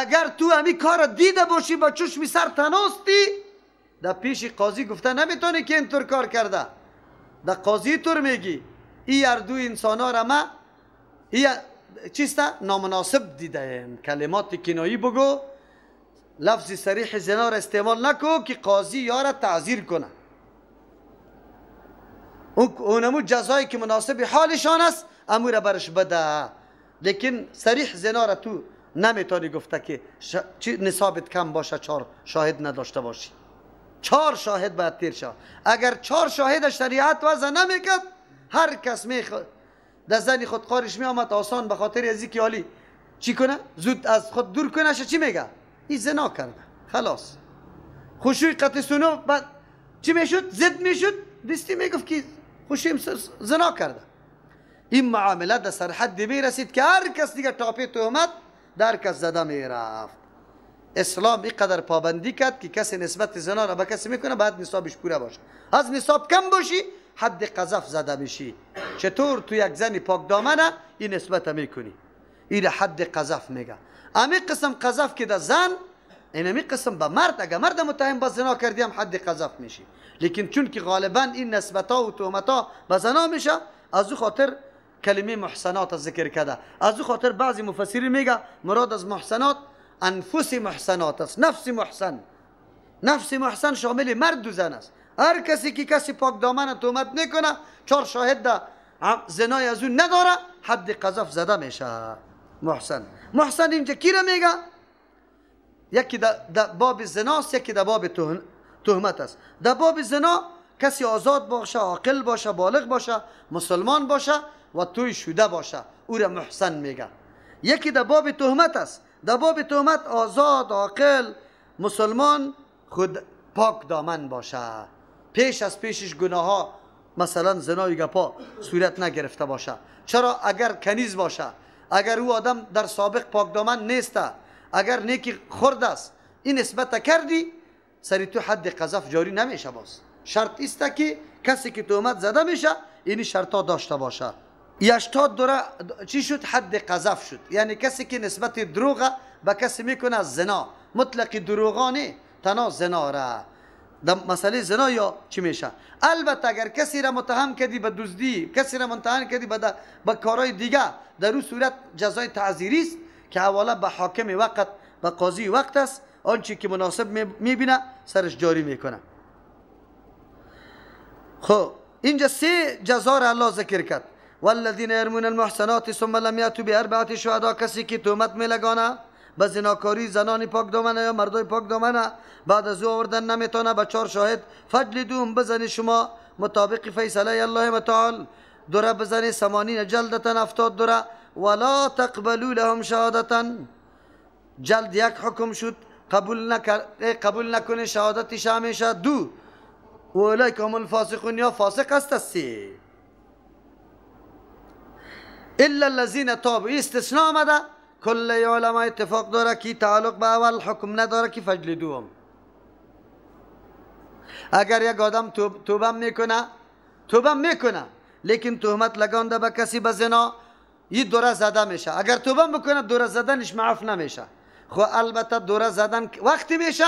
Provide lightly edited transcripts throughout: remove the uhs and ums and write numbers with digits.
اگر تو همی کار دیده باشی با چشمی سر تناستی، در پیش قاضی گفته نمیتونی که اینطور کار کرده. در قاضی طور میگی ای هر دو انسان ها را ما ای چیسته نامناسب دیده. کلمات کنایی بگو، لفظ صریح زنا را استعمال نکو که قاضی یارا تعذیر کنه. اونمو جزایی که مناسب حالشان است امو را برش بده، لیکن صریح زنا را تو نمیتونی گفته که نصابت کم باشه، 4 شاهد نداشته باشی. 4 شاهد باید تیر شد. اگر 4 شاهد شریعت وضع نمیکرد، هر کس میخواد در زن خود قارش میآمد آسان، به خاطر از اینکه حالی چی کنه؟ زود از خود دور کنه. چی میگه؟ این زنا کرده، خلاص. خوشوی قطع سونو بعد چی میشد؟ زد میشد، دستی میگفت که خوشوی زنا کرده. این معامله در سرحد میرسید که هر کس دیگه تاپی تهمت در کس زده میرفت. اسلام اینقدر پابندی کرد که کسی نسبت زنا را به کسی میکنه باید نصابش پوره باشه. از نصاب کم باشی حد قذف زده میشی. چطور تو یک زنی پاک دامنه این نسبت میکنی؟ این حد قذف میگه. امی قسم قذف که در زن، این امی قسم به مرد، اگر مرد متهم به زنا کردی هم حد قذف میشی. لیکن چون که غالبا این نسبت ها و تهمت ها به زنا میشه، از او خاطر کلمه محسنات ذکر کرده. از او خاطر بعضی مفسرین میگه مراد از محسنات انفس محسنات است، نفس محسن. نفس محسن شامل مرد و زن است. هر کسی که کسی پاک دامن تهمت نکنه، 4 شاهد ده زنای از اون نداره، حد قذف زده میشه. محسن، محسن اینجا کی را میگه؟ یکی در باب زناست، یکی در باب تهمت است. در باب زنا کسی آزاد باشه، عاقل باشه، بالغ باشه، مسلمان باشه و توی شده باشه، او را محسن میگه. یکی در باب تهمت است. در باب تهمت آزاد، عاقل، مسلمان، خود پاک دامن باشه، پیش از پیشش گناه ها مثلا زنای گپا صورت نگرفته باشه. چرا؟ اگر کنیز باشه، اگر او آدم در سابق پاک دامن نیسته، اگر نیکی خورد است، این نسبت کردی سری تو حد قذف جاری نمیشه. باز شرط است که کسی که تهمت زده میشه این شرطا داشته باشه. 80 دوره چی شد؟ حد قذف شد. یعنی کسی که نسبت دروغ به کسی میکنه از زنا، مطلق دروغانه تنها زنا را در مسئله زنا یا چی میشه. البته اگر کسی را متهم کردی به دزدی، کسی را متهم کردی به کارهای دیگه، در اون صورت جزای تعزیری است که حواله به حاکم وقت، به قاضی وقت است، آنچه که مناسب میبینه سرش جاری میکنه. خب اینجا 3 جزا را الله ذکر کرد. والذین یرمون المحصنات ثم لم یأتوا بأربعة شهداء، کسی که تهمت میلگانه به زناکاری زنان پاک دامنه یا مردای پاک دامنه، بعد از او آوردن نمیتونه به 4 شاهد، فجلدوهم، بزنی شما مطابق فیصله الله متعال، دوره بزنی 80 جلدتن، 70 دوره. ولا تقبلوا لهم شهادتا، جلد 1 حکم شد، قبول نکنه شهادتش همیشه. 2 و اولئک هم الفاسقون، یا فاسق است. 3 الا الذین تابوا، استثناء آمده. کل علماء اتفاق داره که تعلق به اول حکم نداره که فجلدوهم. اگر یک آدم توبه میکنه، توبه میکنه لیکن تهمت لگانده به کسی به زنا، این دوره زده میشه. اگر توبه بکنه دوره زدنش معاف نمیشه. خب البته دوره زدن وقتی میشه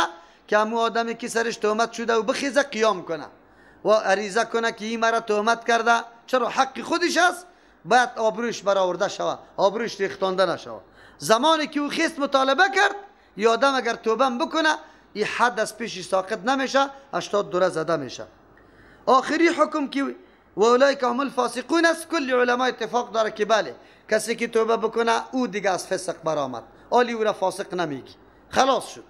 که همون آدمی که سرش تهمت شده و بخیزه قیام کنه و عریضه کنه که این مرا تهمت کرده، چرا حق خودش است، باید آبروش برآورده شوه، آبروش ریختانده نشوه. زمانی که او خیست مطالبه کرد، ی آدم اگر توبه بکنه این حد از پیشش ساقط نمیشه، 80 دوره زده میشه. آخری حکم که و اولئک هم الفاسقون است، کل علما اتفاق داره که بله کسی که توبه بکنه او دیگه از فسق برآمد، آلی او را فاسق نمیگی، خلاص شد.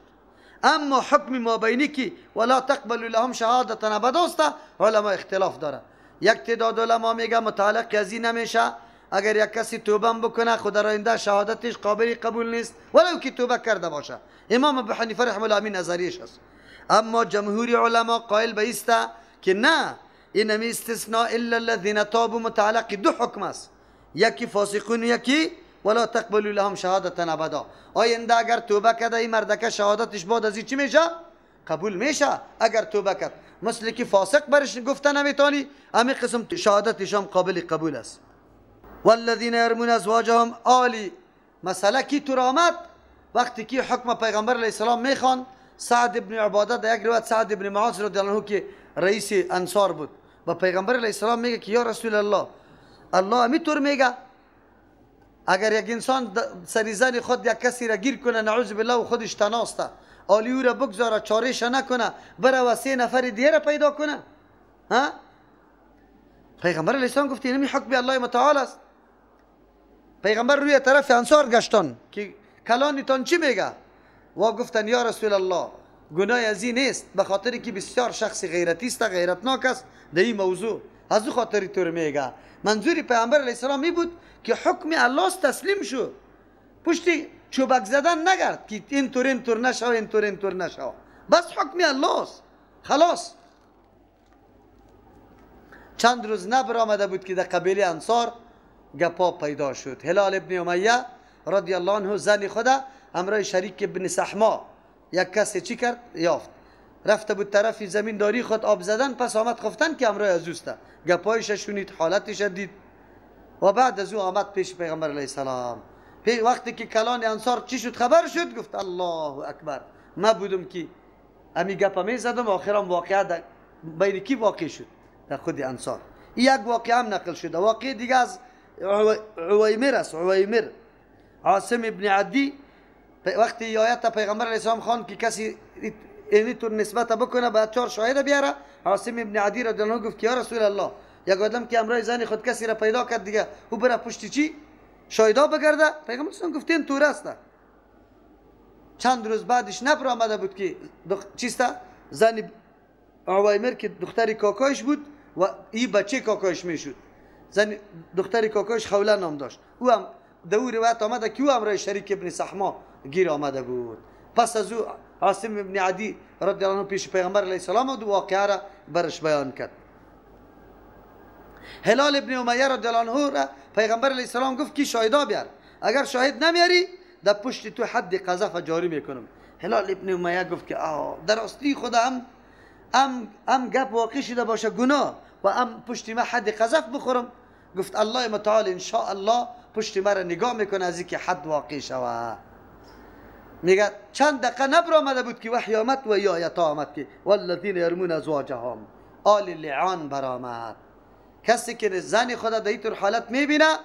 اما حکم مابینی که ولا تقبل لهم شهادة ابدا است، علما اختلاف داره. یک تعداد علما میگه متعلق از این نمیشه، اگر یک کسی توبه بکنه خود در آینده شهادتش قابل قبول نیست ولو که توبه کرده باشه. امام ابو حنیفه رحمه الله امین نظریش است. اما جمهور علما قائل به است که نه، این استثناء الا الذين تابوا متعلق دو حکم است، یکی فاسقون یکی ولا تقبلوا لهم شهادة ابدا. آینده اگر توبه کرده این مردکه شهادتش بعد از این چی میشه؟ قبول میشه اگر توبه کرد. مثل که فاسق برش گفته نمیتونی، همین قسم شهادتش هم قابل قبول است. والذین یرمون ازواجهم، آلی مسئله کی تو آمد؟ وقتی که حکم پیغمبر علیه السلام میخوان، سعد ابن عباده در یک روایت سعد ابن معاذ رضی الله عنه که رئیس انصار بود و پیغمبر علیه السلام میگه که یا رسول الله، الله همیطور میگه اگر یک انسان سری زن خود یک کسی را گیر کنه، نعوذ بالله، و خودش تناسته، آلی او را بگذاره، چارهش نکنه، بره و سه نفر دیگه را پیدا کنه. ها؟ پیغمبر علیه السلام گفت اینمی حکم الله متعال است. پیغمبر روی طرف انصار گشتان که کلانتان چی میگه؟ و گفتن یا رسول الله گناه از این نیست، به خاطر که بسیار شخص غیرتی است، غیرتناک است در این موضوع، از او خاطر طور میگه. منظور پیغمبر علیه السلام می بود که حکم الله تسلیم شو، پشتی چوبک زدن نگرد که اینطور اینطور نشو، اینطور اینطور نشو، بس حکم الله است، خلاص. چند روز نبر آمده بود که در قبیله انصار گپا پیدا شد. هلال ابن امیه رضی الله عنه زن خدا همراه شریک ابن سحما یک کسی چی کرد؟ یافت. رفته بود طرف زمین داری خود آب زدن، پس آمد خفتن که همراه از اوسته، گپایش شنید، حالتش دید و بعد از او آمد پیش پیغمبر علیه السلام. وقتی که کلان انصار چی شد خبر شد، گفت الله اکبر، ما بودم که امی گپا می زدم، آخرام واقعه بین کی واقع شد؟ در خود انصار. یک واقعه هم نقل شده. واقعه دیگه از عویمر است. عویمر عاصم ابن عدی وقتی آیت پیغمبر علیه السلام خواند که کسی اینی طور نسبت بکنه باید 4 شاهد بیاره، عاصم ابن عدی رضی الله عنه گفت که یا رسول الله، یک آدم که همراه زن خود کسی را پیدا کرد دیگه او بره پشت چی شاهدا بگرده. پیغمبر علیه السلام گفت این طور است. چند روز بعدش نبر آمده بود که چیست زن عویمر که دختر کاکایش بود و این بچه کاکایش میشد، زن دختر کاکایش خوله نام داشت، او هم در او روایت آمده که او همراه شریک ابن سحما گیر آمده بود. پس از او عاصم ابن عدی رضی الله عنه پیش پیغمبر علیه السلام و واقعه را برش بیان کرد. هلال ابن امیه رضی الله عنه را پیغمبر علیه السلام گفت که شاهدا بیار، اگر شاهد نمیاری در پشت تو حد قذف جاری میکنم. هلال ابن امیه گفت که آه در راستی خدا هم گپ واقع شده باشه گناه و هم پشت ما حد قذف بخورم. گفت الله متعال ان شاء الله پشت ما را نگاه میکنه از اینکه حد واقع شوه. میگه چند دقیقه نبر آمده بود که وحی آمد و ای آیت آمد که والذین یرمون ازواجهم، آل لعان برآمد. کسی که زن خود در اینطور حالت میبینه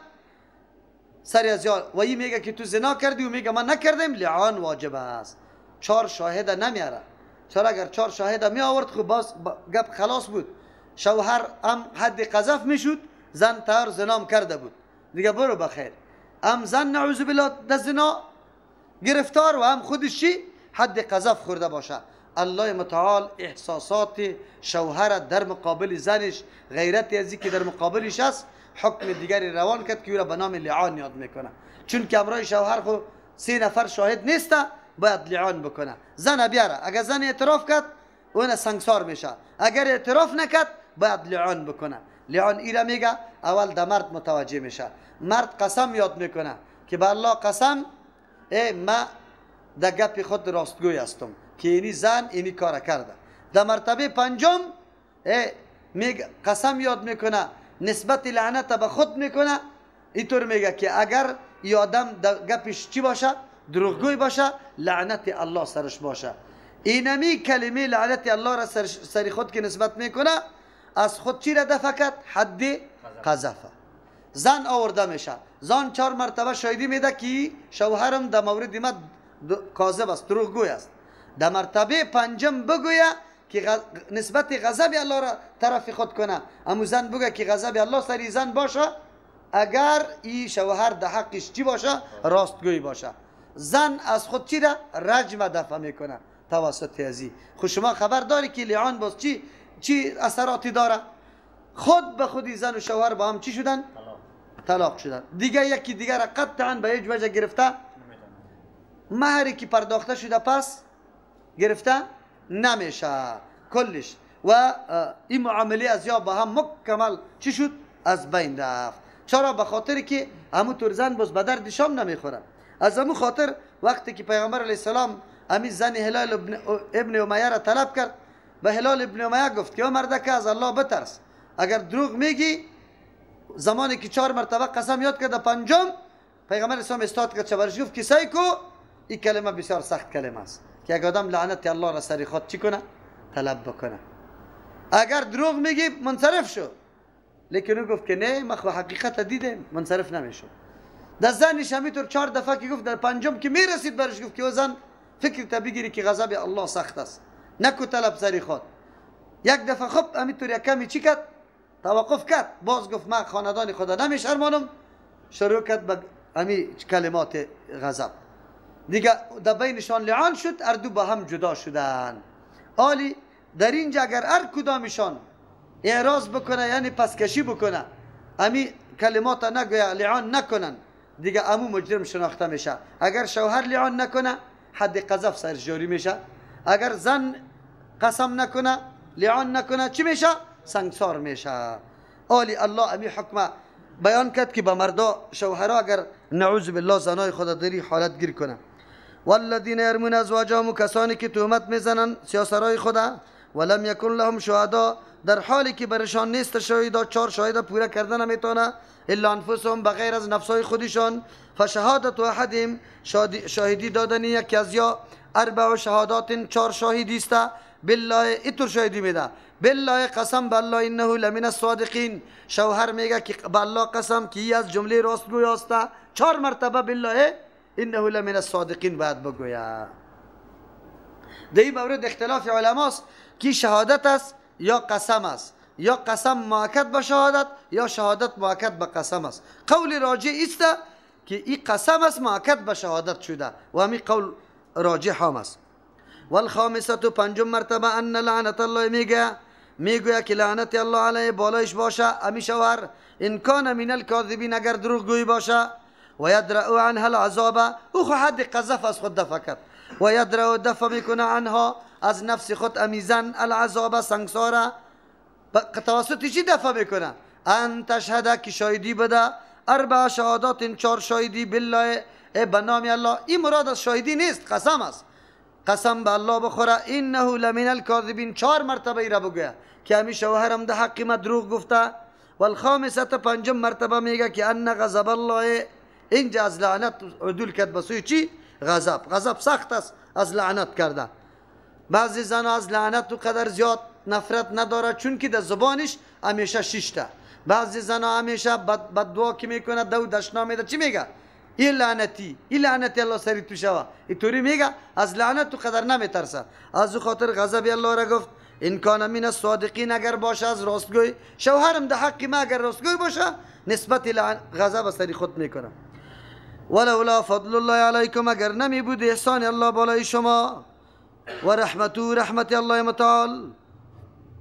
سری از یار و این میگه که تو زنا کردی و میگه من نکردم، لعان واجب است. 4 شاهد نمیاره. چرا؟ اگر 4 شاهد می آورد خب باز گپ خلاص بود، شوهر هم حد قذف میشد، زن تار زنام کرده بود دیگه، برو بخیر. هم زن نعوذ بالله در زنا گرفتار و هم خودش چی حد قذف خورده باشه. الله متعال احساسات شوهر در مقابل زنش، غیرت ازی که در مقابلش است، حکم دیگری روان کرد که او را به نام لعان یاد میکنه. چون که امرای شوهر خو 3 نفر شاهد نیسته، باید لعان بکنه. زن بیاره، اگر زن اعتراف کرد اون سنگسار میشه، اگر اعتراف نکرد باید لعان بکنه. لعان ایره میگه اول در مرد متوجه میشه. مرد قسم یاد میکنه که به الله قسم ای ما در گپ خود راستگوی هستم که اینی زن اینی کار کرده. در مرتبه پنجم میگه قسم یاد میکنه، نسبت لعنت به خود میکنه. اینطور میگه که اگر ای آدم در گپش چی باشه؟ دروغگوی باشه، لعنت الله سرش باشه. اینمی کلمه لعنت الله را سر خود که نسبت میکنه، از خود چی را دفع کرد؟ حد قذفه. زن آورده میشه، زن 4 مرتبه شاهدی میده که شوهرم در مورد ما کاذب است، دروغگوی است. در مرتبه پنجم بگویه که نسبت غضب الله را طرف خود کنه، امو زن بگه که غضب الله سری زن باشه، اگر ای شوهر در حقش چی باشه؟ راستگوی باشه. زن از خود چی را؟ رجم دفع میکنه توسط ازی. خب شما خبر داری که لعان باز چی اثراتی داره؟ خود به خودی زن و شوهر با هم چی شدن؟ طلاق شدن. دیگه یکی دیگه را قطعا به هیچ وجه گرفته مهری که پرداخته شده پس گرفته نمیشه کلش. و این معامله از یا با هم مکمل چی شد؟ از بین رفت. چرا؟ به خاطر که همون طور زن باز به درد شام نمیخوره. از همون خاطر وقتی که پیغمبر علیه السلام همین زن هلال ابن امیه را طلب کرد، به هلال ابن امیه گفت که او مردک از الله بترس، اگر دروغ میگی زمانی که 4 مرتبه قسم یاد کرد، پنجم پیغمبر اسلام استاد کرد، چه برش گفت که سعی کو این کلمه بسیار سخت کلمه است که اگه آدم لعنت الله را سری خود چی کنه؟ طلب بکنه. اگر دروغ میگی منصرف شو، لیکن او گفت که نه، ما خو حقیقت دیدیم، منصرف نمیشو. در زنش همینطور 4 دفعه که گفت، در پنجم که میرسید برش گفت که او زن فکر تا بگیری که غضب الله سخت است، نکو طلب سری خود. یک دفعه خب همینطور یک کمی چی کرد؟ توقف کرد. باز گفت من خاندان خدا نمیشرمانم، شروع کرد به همی کلمات غضب. دیگه در بینشان لعان شد، هر دو با هم جدا شدن. آلی در اینجا اگر هر کدامشان اعراض بکنه، یعنی پسکشی بکنه، امی کلمات نگویا، لعان نکنن، دیگه امو مجرم شناخته میشه. اگر شوهر لعان نکنه حد قذف سرش جاری میشه، اگر زن قسم نکنه لعان نکنه چی میشه؟ سنگسار میشه. آلی الله امی حکمه بیان کرد که به مردا شوهرها اگر نعوذ بالله زنای خود دری حالت گیر کنه. والذین یرمون ازواجهم، کسانی که تهمت میزنن سیاسرای خدا، ولم یکن لهم شهدا، در حالی که برشان نیست شاهدا، 4 شاهد پورا کردن نمیتونه، الا انفسهم، بغیر از نفسای خودشان. فشهادت احدهم، شاهدی دادن یکی از یا 4 شهادات، 4 شاهدی است. بالله، اینطور شاهدی میده، بالله قسم بالله انه لمن الصادقین. شوهر میگه که بالله قسم که از جمله راستگوی است. 4 مرتبه بالله انه لمن الصادقین باید بگوید. در این مورد اختلاف علماست که شهادت است یا قسم است، یا قسم مؤکد به شهادت یا شهادت مؤکد به قسم است. قول راجع است که این قسم است مؤکد به شهادت شده و همین قول راجع هم است. والخامسه، پنجم مرتبه، ان لعنت الله، میگه که لعنت الله علیه بالایش باشه امی شوهر، ان کان من الکاذبین، اگر دروغگوی باشه. و یدرأ عنها العذاب، او خو حد قذف از خود دفع کرد. و یدرأ، دفع میکنه، عنها، از نفس خود امیزن، العذاب، سنگساره. توسط چی دفع میکنه؟ ان تشهد، که شاهدی بده، 4 شهادات، 4 شاهدی، بالله، به نام الله. این مراد از شاهدی نیست، قسم است. قسم به الله بخوره انه لمن الکاذبین، 4 مرتبه ای را بگویه که همی شوهرم ده حق ما دروغ گفته. والخامسه، پنجم مرتبه میگه که ان غضب الله، اینجا از لعنت عدول کرد به سوی چی؟ غضب. غضب سخت است از لعنت کرده. بعضی زن از لعنت و قدر زیاد نفرت نداره چون که در زبانش همیشه شیشته. بعضی زن همیشه بددعا که میکنه، دو دشنا میده، چی میگه؟ این لعنتی، این لعنتی الله سری تو شوه، اینطوری میگه. از لعنت تو قدر نمیترسه. از او خاطر غضب الله را گفت ان کان من الصادقین، اگر باشه از راستگوی، شوهرم در حق ما اگر راستگوی باشه نسبت غضب سری خود میکنه. ولولا فضل الله علیکم، اگر نمی بود احسان الله بالای شما و رحمته، رحمت الله متعال،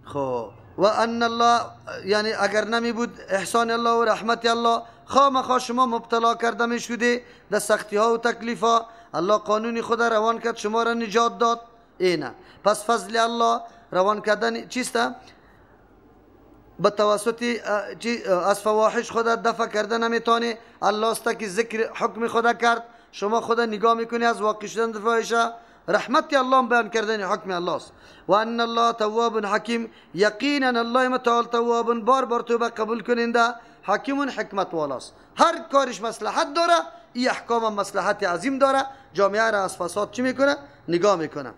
خب و ان الله، یعنی اگر نمی بود احسان الله و رحمت الله، خامخا شما مبتلا کرده می شده در سختی ها و تکلیف ها. الله قانون خود روان کرد، شما را نجات داد. اینه پس فضل الله روان کردن چیست؟ به توسط از فواحش خود دفع کرده نمیتونه. الله است که ذکر حکم خدا کرد، شما خدا نگاه میکنی از واقع شدن فواحشه. رحمت الله بیان کردن حکم الله است. و ان الله تواب حکیم، یقینا الله متعال تواب، بار بار توبه قبول کننده، حکیم حکمت والاست. هر کارش مصلحت داره، این احکام مصلحت عظیم داره، جامعه را از فساد چی میکنه؟ نگاه میکنه.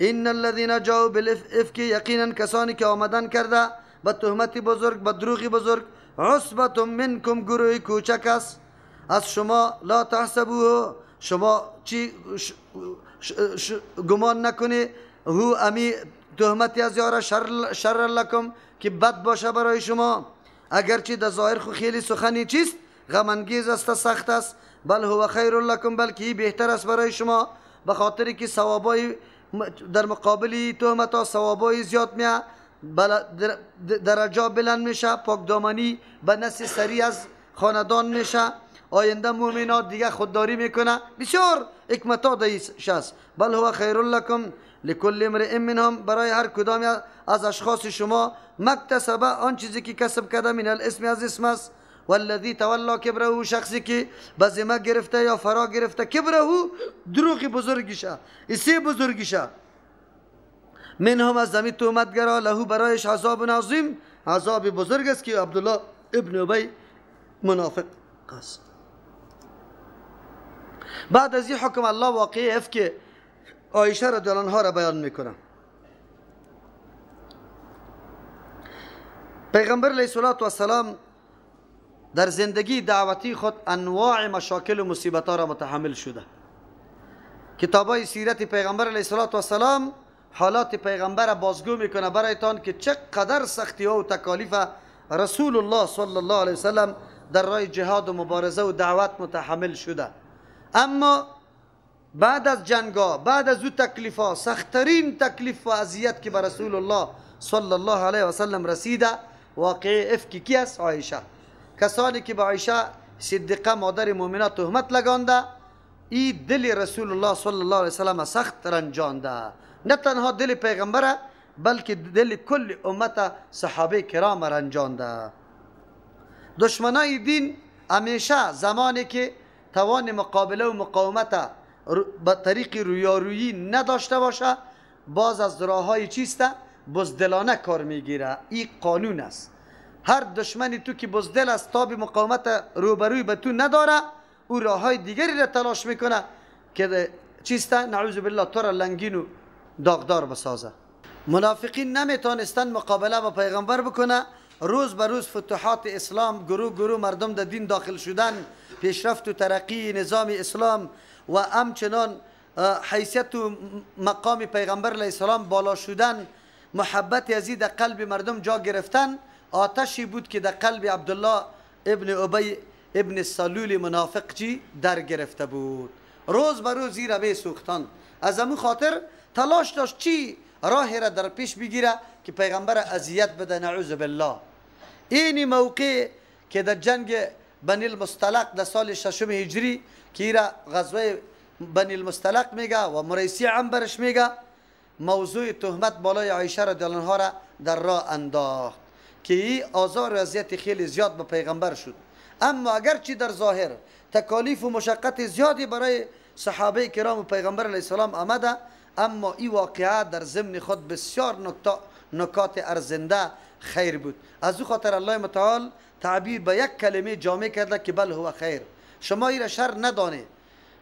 ان الذين جاءوا بالافک، یقینا کسانی که آمدن کرده به تهمت بزرگ، به دروغ بزرگ، عصبة منکم، گروه کوچک است از شما، لا تحسبوه، شما چی گمان نکنی، هو امی تهمت از یاره شر لکم، که بد باشه برای شما. اگرچه در ظاهر خو خیلی سخنی چیست؟ غم انگیز است، سخت است. بل هو خیر لکم، بلکه بهتر است برای شما، به خاطر که ثوابای در مقابل تهمت ها ثوابای زیاد میه، درجا بلند میشه، پاک دامنی به نس سری از خاندان میشه، آینده مؤمنات دیگه خودداری میکنه. بسیار حکمت ها دیش است. بل هو خیر لکم لکل امرئ منهم، برای هر کدام از اشخاص شما، مکتسبه، آن چیزی که کسب کرده، من الاسم، از اسم است. والذی تولا کبره، شخصی که به ذمه گرفته یا فرا گرفته، کبره دروغ بزرگیشه، اسی بزرگیشه، منهم، از زمین تهمتگرا، له، برایش عذاب عظیم، عذاب بزرگ است که عبدالله ابن ابی منافق است. بعد از این حکم الله واقعه افک عایشه رضی الله عنها را بیان میکنه. پیغمبر علیه الصلاة والسلام در زندگی دعوتی خود انواع مشاکل و مصیبت ها را متحمل شده. کتابای سیرت پیغمبر علیه الصلاة والسلام حالات پیغمبر بازگو میکنه برایتان که چقدر سختی ها و تکالیف رسول الله صلی الله علیه وسلم در راه جهاد و مبارزه و دعوت متحمل شده. اما بعد از جنگا، بعد از او تکلیف ها، سختترین تکلیف و اذیت که به رسول الله صلی الله علیه وسلم رسیده واقعه افک کی است؟ عایشه. کسانی که به عایشه صدیقه مادر مؤمنات تهمت لگانده، ای دل رسول الله صلی الله علیه وسلم سخت رنجانده. نه تنها دل پیغمبر بلکه دل کل امت صحابه کرام رنجانده. دشمنای دین همیشه زمانی که توان مقابله و مقاومت به طریق رویارویی نداشته باشه، باز از راههای چیسته؟ بزدلانه کار میگیره. این قانون است. هر دشمنی تو که بزدل است، تاب مقاومت روبروی به تو نداره، او راههای دیگری را تلاش میکنه که چیسته؟ نعوذ بالله تو را لنگین و داغدار بسازه. منافقین نمیتونستن مقابله با پیغمبر بکنه. روز به روز فتوحات اسلام، گروه گروه مردم در دین داخل شدن، پیشرفت و ترقی نظام اسلام و همچنان حیثیت و مقام پیغمبر علیه السلام بالا شدن، محبت ازی در قلب مردم جا گرفتن، آتشی بود که در قلب عبدالله ابن ابی ابن سلول منافق چی در گرفته بود. روز به روز زیر می سوختن. از امو خاطر تلاش داشت چی راه را در پیش بگیره که پیغمبر اذیت بده، نعوذ بالله. اینی موقع که در جنگ بنی المصطلق در سال ششم هجری که ایرا غزوه بنی المصطلق میگه و مریسی هم برش میگه، موضوع تهمت بالای عایشه رضی الله عنها را در راه انداخت که ای آزار و اذیت خیلی زیاد به پیغمبر شد. اما اگرچه در ظاهر تکالیف و مشقت زیادی برای صحابه کرام و پیغمبر علیه السلام آمده، اما این واقعه در ضمن خود بسیار نکات ارزنده خیر بود. از او خاطر الله متعال تعبیر به یک کلمه جامع کرده که بل هو خیر. شما ای را شر ندانه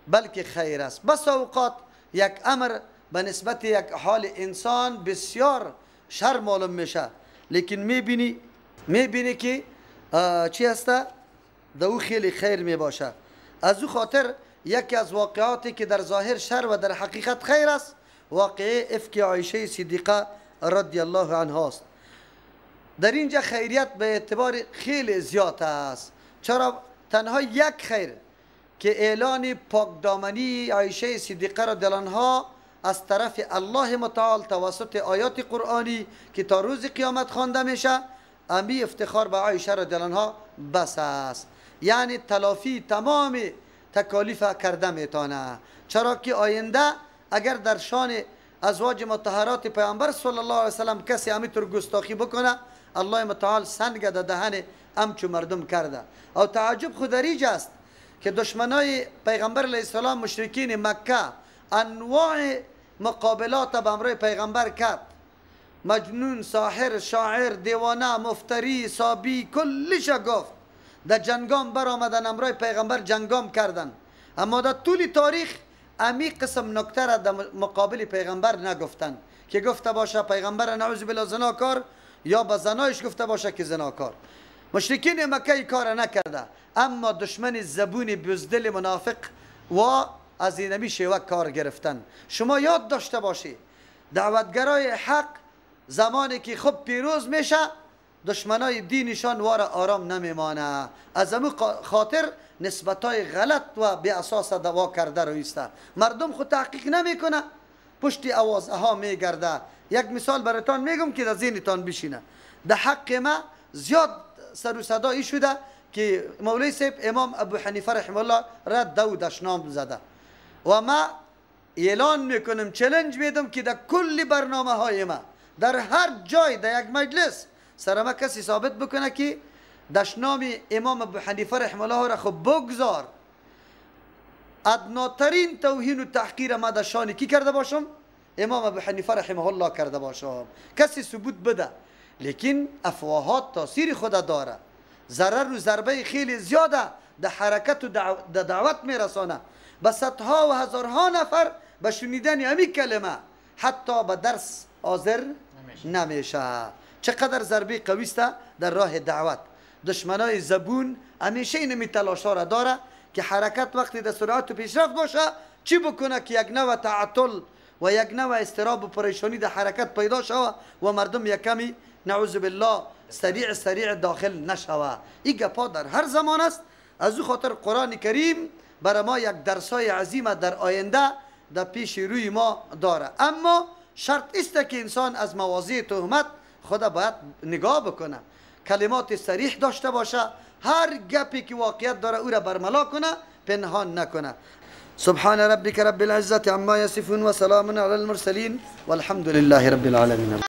بلکه خیر است. بس اوقات یک امر به نسبت یک حال انسان بسیار شر معلوم میشه، لیکن میبینی که چی هسته؟ در او خیلی خیر میباشه. از او خاطر یکی از واقعاتی که در ظاهر شر و در حقیقت خیر است، واقعه افک عایشه صدیقه رضی الله عنها است. در اینجا خیریت به اعتبار خیلی زیاد است. چرا؟ تنها یک خیر که اعلان پاکدامنی عایشه صدیقه رضی الله عنها از طرف الله متعال توسط آیات قرآنی که تا روز قیامت خوانده میشه، امی افتخار به عایشه رضی الله عنها بس است. یعنی تلافی تمام تکالیف کرده میتونه. چرا که آینده اگر در شان ازواج مطهرات پیامبر صلی الله علیه وسلم کسی همینطور گستاخی بکنه، الله متعال سنگ در دهن همچو مردم کرده. او تعجب خود دریج است که دشمنای پیغمبر علیه السلام مشرکین مکه انواع مقابلات به امرای پیغمبر کرد. مجنون، ساحر، شاعر، دیوانه، مفتری، صابی، کلش گفت. در جنگام برآمدن امرای پیغمبر جنگام کردن. اما در طول تاریخ امی قسم نکته را در مقابل پیغمبر نگفتن که گفته باشه پیغمبر نعوذ بالله زناکار، یا به زنایش گفته باشه که زناکار. مشرکین مکه کار نکرده، اما دشمن زبون بزدل منافق و از اینمی شیوه کار گرفتن. شما یاد داشته باشی دعوتگرای حق زمانی که خوب پیروز میشه، دشمنای دینشان وار آرام نمیمانه. از امو خاطر نسبتای غلط و بی اساس دوا کرده رویسته. مردم خود تحقیق نمیکنه، پشت آوازها میگرده. یک مثال براتان میگم که در ذهنتان بشینه. در حق ما زیاد سر و صدایی شده که مولوی صاحب امام ابو حنیفه رحمه الله را دو دشنام زده و ما اعلان میکنم، چلنج میدم که در کل برنامه های ما در هر جای در یک مجلس سر ما کسی ثابت بکنه که دشنام امام ابو حنیفه رحمه الله را خب بگذار، ادناترین توهین و تحقیر ما در شان کی کرده باشم؟ امام ابو حنیفه رحمه الله کرده باشم. کسی ثبوت بده. لیکن افواهات تاثیر خود داره، ضرر و ضربه خیلی زیاده در حرکت و در دعوت میرسانه. به صدها و هزارها نفر به شنیدن همین کلمه حتی به درس حاضر نمیشه. چقدر ضربه قوی است در راه دعوت. دشمنای زبون همیشه اینمی تلاشا را داره که حرکت وقتی در سرعت و پیشرفت باشه چی بکنه که یک نوع تعطل و یک نوع اضطراب و پریشانی در حرکت پیدا شوه و مردم یک کمی نعوذ بالله سریع سریع داخل نشوه. این گپا در هر زمان است. از او خاطر قرآن کریم برای ما یک درسای عظیم در آینده در پیش روی ما داره. اما شرط است که انسان از مواضع تهمت خدا باید نگاه بکنه، کلمات صریح داشته باشه، هر گپی که واقعیت داره او را برملا کنه، پنهان نکنه. سبحان ربك رب العزة عما يصفون وسلام على المرسلين والحمد لله رب العالمين.